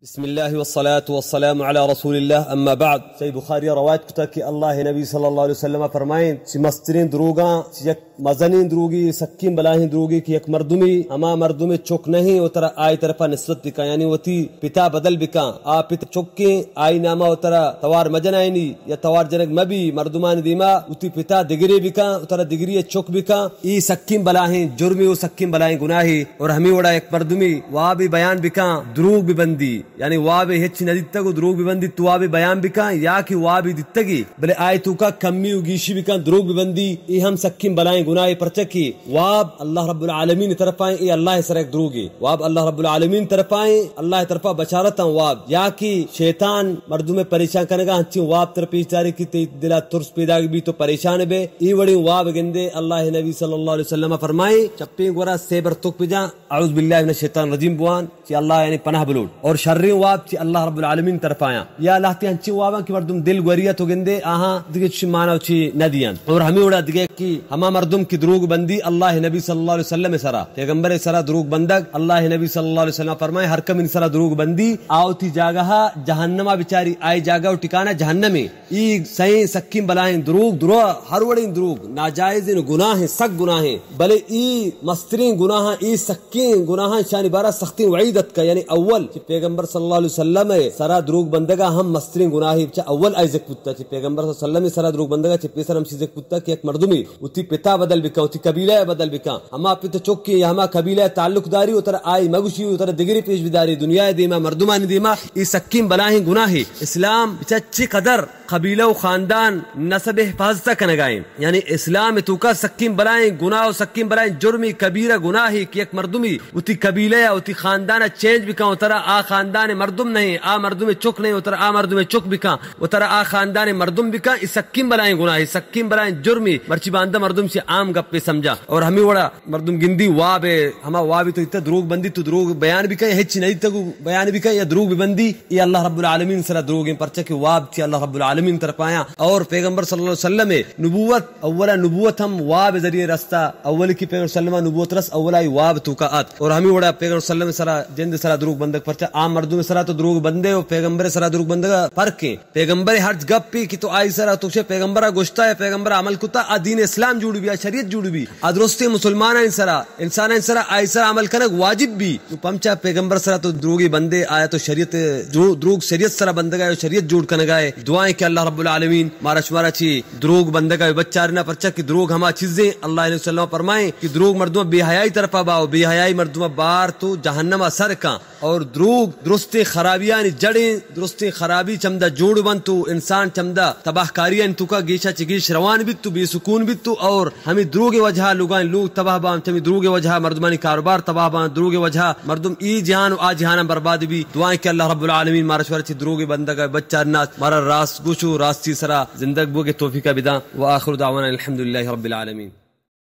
بسم اللہ والصلاة والسلام علی رسول اللہ، اما بعد۔ صحیح بخاری روایت کتا کہ اللہ نبی صلی اللہ علیہ وسلم فرمائیں، چی مسترین دروگاں، چی یک مزنین دروگی، سکین بلاہیں دروگی کہ یک مردمی، ہما مردمی چک نہیں، و ترا آئی طرفا نسبت بکا، یعنی وتی پتا بدل بکا، آ پت چکیں، آئی ناما و ترا توار مجنائنی، یا توار جنگ مبی، مردمانی دیما وتی پتا دگرے بکاں، وترا دگری ء چک بکاں، ای سکیں بلاہیں جرمے و سکیں بلاہیں گناہے۔ اور ہمے وڑا یک مردمی وابے بیان بکاں، دروگ ببندی، یعنی وابے ہچ نہ دیتگ و دروگ ببندی، تو وابے بیان بکاں، یا کہ وابے دیتگی، بلے آئی توکا کمی و گیشی بکاں، دروگ ببندی، ای ہم سکیں بلاہیں گناہے، پرچہ کہ واب اللہ رب العالمین طرفائیں، ای اللہ سر یک دروگے۔ واب اللہ رب العالمین طرفائیں، اللہ طرفا بشارتاں واب۔ یا کہ شیطان مردم پریشان کنگا ہنچیں واب تر پیش داری کہ تئی دلا ترس پیدا بی تو پریشان بے۔ ای وڑیں واب گندے اللہ نبی صلی اللہ علیہ وسلم فرمائیں، چپیں گورا سے برتک بجاں، اعوذ باللہ من الشیطان الرجیم بوان، چی اللہ یعنی پناہ بلوڑ۔ اور شریں واب چی اللہ رب العالمین طرفایاں۔ یا لہتے ہنچیں واباں کہ مردم دل گوریت و گندے، آہاں دگہ چی مانا و چی نہ دیاں۔ اور ہمیں وڑا دگہ کہ ہما مردم کہ دروگ بندی، اللہ نبی صلی اللہ علیہ وسلم سرا، پیغمبر سرا دروگ بندگ، اللہ نبی صلی اللہ علیہ وسلم فرمائے، ہر کم ان سرا دروگ بندی، آ وتی جاگہ جہنما بچاری، آئی جاگہ و ٹکانہ جہنمے۔ ای سئیں سکیں بلاہیں دروگ، درو ہر وڑیں دروگ، ناجائزیں گناہیں، سک گناہیں، بلے ای مستریں گناہاں، ای سکیں گناہاں، شانی بارا سختیں وعید اتکا، یعنی اول چہ پیغمبر صلی اللہ علیہ وسلم سرا دروگ بندگا ہم مستریں گناہے، چہ اول آئی ذکر بوتا، چہ پیغمبر صلی اللہ علیہ وسلم سرا دروگ بندگا چہ پیسر ہمشی ذکر بوتا کہ یک مردمی وتی پتا بدل بکاں، وتی قبیلہ ء بدل بکاں، ہما پت چکے یا ہما قبیلہ ء تعلق داری، و ترا آئی مگوشی، و ترا دگرے پیش بداری، دنیا ء دیما، مردمانی دیما، ای سکیں بلاہیں گناہے۔ اسلام بچا چی قدر قبیلہ و خاندان، نسب حفاظت کنگائیں۔ یعنی اسلام توکا سکیں بلاہیں گناہ و سکیں بلاہیں جرمی کبیرہ گناہے کہ یک مردمی وتی قبیلہ یا وتی خاندان چینج بکاں، و ترا آ خاندان مردم نہیں، آ مردم چک نہیں، و ترا آ مردم چک بکاں، و ترا آ خاندان مردم بکاں، ای سکیں بلاہیں گناہے، سکیں بلاہیں جرمی، مرچی باندا مردم چی عام گپے سمجھا۔ اور ہمیں وڑا مردم گندی واب ء، ہما وابی تو دیتا دروگ بندی، تو دروگ بیان بکن، ہچی نہ دیتا گو بیان بکن یا دروگ ببندی، ای اللہ رب العالمین سرا دروگیں، پرچہ کہ واب چی اللہ رب العالمین طرفایاں۔ اور پیغمبر صلی اللہ علیہ وسلم نبوت، اولا نبوت ہم واب ذریعے رستا، اولی کہ پیغمبر صلی اللہ علیہ وسلم نبوت رس، اولا ای واب توکا آت۔ اور ہمیں وڑا پیغمبر صلی اللہ علیہ وسلم سرا، جند سرا دروگ بندگ، پرچہ عام مردم سرا تو دروگ بندے و پیغمبر سرا دروگ بندگا فرقیں۔ پیغمبر ہرچ گپے کہ تو آئی سرا تو شے پیغمبرا گوشتا یا پیغمبرا عمل کتا، آ دین اسلام جوڑ بی، آ شریعت جوڑ بی، آ درستیں مسلمانانی سرا، انسانانی سرا، آئی سرا عمل کنگ واجب بی۔ تو پمچا پیغمبر سرا تو دروگے بندے، آیا تو شریعت، درو-، دروگ شریعت سرا بندگا ہے، شریعت جوڑ کنگا ہے۔ دعائیں کہ اللہ رب العالمین مارا شمارا چی دروگ بندگا بچارنا، پرچا کہ دروگ ہما چیزیں، اللہ علیہ وسلم فرمائیں کہ دروگ مردم بے حیائی طرفا باو، بے حیائی مردم بار تو جہنما سر کن۔ اور دروگ درستیں خرابیانی جڑیں، درستیں خرابی چمدا جوڑ بنت و انسان چمدا تباہ کاریانی توکا گیشا چہ گیش روان بیت و بے سکون بیت و اور ہمیں دروگ وجہا لوگانی لوگ تباہ بان، چمی دروگ وجہا مردمانی کاروبار تباہ بان، دروگ وجہا مردم ای جہان و آ جہانا برباد بی۔ دعائیں کہ اللہ رب العالمین مارا شمارا چہ دروگ بندگا بچارنات، مارا راست گوش و راستی سرا زندگ بوگے توفیقا بدان۔ و آخر دعوانا الحمدللہ رب العالمین۔